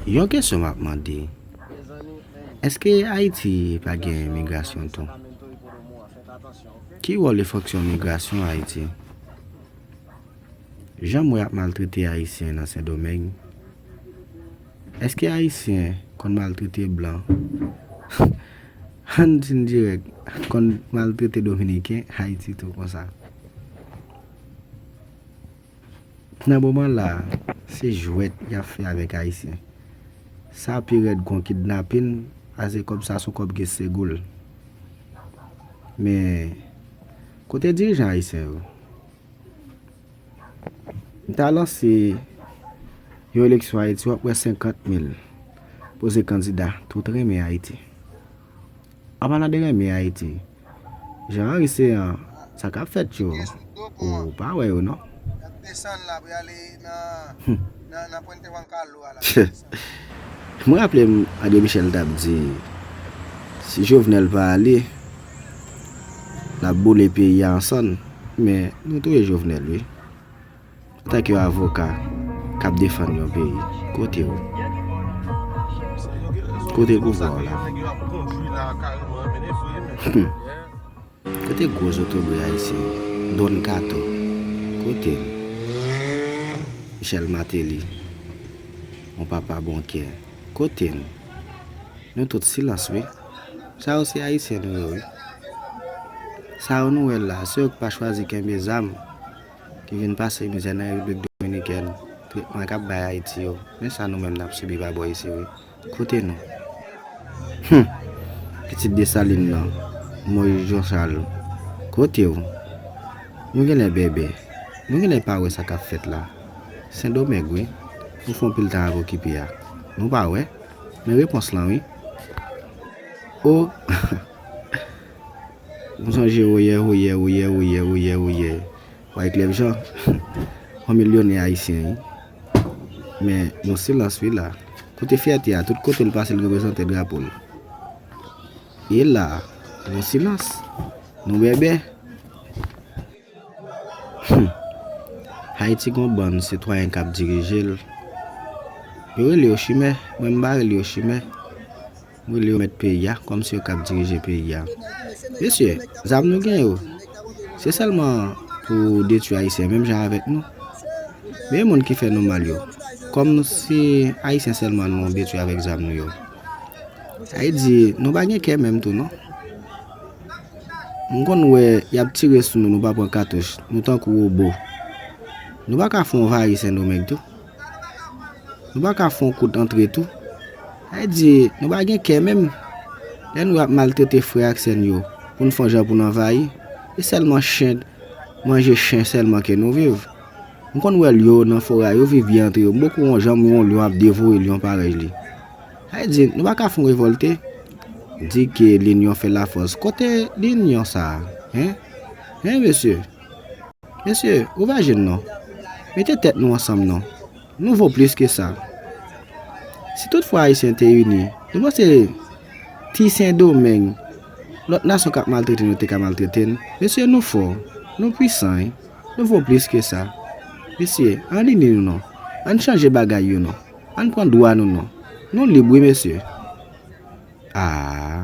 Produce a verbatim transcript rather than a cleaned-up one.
Yon kesyon m ap mande, èske Ayiti pa gen migrasyon tou? Ki wòl e fonksyon migrasyon Ayiti? Jan m wè y ap maltrete Ayisyen nan Sendomeng, èske Ayisyen konn maltrete blan? Ann di n dirèk, konn maltrete Dominiken, Ayiti tou konsa. Nan moman la, se jwèt y ap fè avèk Ayisyen. Sa pi rèd gon kidnapin, pase kòb sa se yon kòb ki segou l. Men, kote dirijan ayisyen yo? M ta lanse yon eleksyon Ayiti, w ap wè senkant mil poze kandida, tout renmen Ayiti. An palan de renmen Ayiti, Jean Henry Ceant, sa k ap fèt yo, ou pa wè yo non. Mwen raple m André Michel t ap di, si Jovenel pa ale, l ap boule peyi a ansann. Men, nou touye Jovenel, wi. Antanke yon avoka k ap defann yon peyi, kote w? Kote pouvwa w la? Kote gwo zotobre ayisyen yo? Don Kato, kote l? Michel Martelly, yon papa bon kè, kote l? Nou tout silans, wi. Sa yo se ayisyen nou ye, wi. Sa yo nou wè la, se yo k pa chwazi kenbe zam, ki vin pase mizè nan Repiblik Dominikèn, tretman k ap bay Ayiti yo. Men sa nou menm n ap sibi pa bò isi, wi. Kote nou? Hum! Pitit Desalin nan, Moyiz Jan Chal, kote w? Nou genlè bèbè. Nou genlè pa wè sa k ap fèt la. Sendomeng, wi. Nou fè yon pil tan ap okipe a. Nou pa wè? Men repons lan, wi. O! M sonje woyè, woyè, woyè, woyè, woyè, woyè. Wyclef Jean, yon milyonè ayisyen, wi. Men, nou silans, wi, la. Kote fyète a? Tout kote l pase, l reprezante drapo l. E la, nou silans. Nou bèbè. Hum. Ayiti gon bann sitwayen k ap dirije l. Yo rele yo chimè, mwen m pa rele yo chimè. M rele yo mèt peyi a, kòmsi yo k ap dirije peyi a. Mesye, zam nou gen yo, se sèlman pou detwi Ayisyen, menm jan avèk nou. Men moun ki fè nou mal yo, kòmsi Ayisyen sèlman nou detwi avèk zam nou yo. Sa vle di, nou pa gen kè menm tou, non. M konn wè y ap tire sou nou, nou pa pran katouch, nou tankou wobo. Nou pa ka fè yon vayi Sendomeng tou. Nou pa ka fè yon kout antre tou. Sa vle di, nou pa gen kè menm. Lè nou ap maltrete frè ak sè n yo, pou n fè yon jan pou n anvayi, e sèlman chen, manje chen sèlman ke nou viv. M konn wè lyon nan fora, yo viv byen antre yo. M poko wè yon jan m wè yon lyon ap devore lyon parèy li. Sa vle di, nou pa ka fè yon revòlte. Di ke linyon fè lafòs. Kote linyon sa a? Hen? Hen, mesye? Mesye, ouvè je n non. Mete tèt nou ansanm non. Nou vo plis ke sa. Si toutfwa Ayisyen te ini, nou panse ti Sendomeng, lòt nasyon k ap maltrete nou te ka maltrete n? Mesye, nou fò, nou pwisan, wi. Nou vo plis ke sa. Mesye, ann ini nou non. Ann chanje bagay yo non. Ann pran dwa nou non. Nou lib wi, mesye. Ah.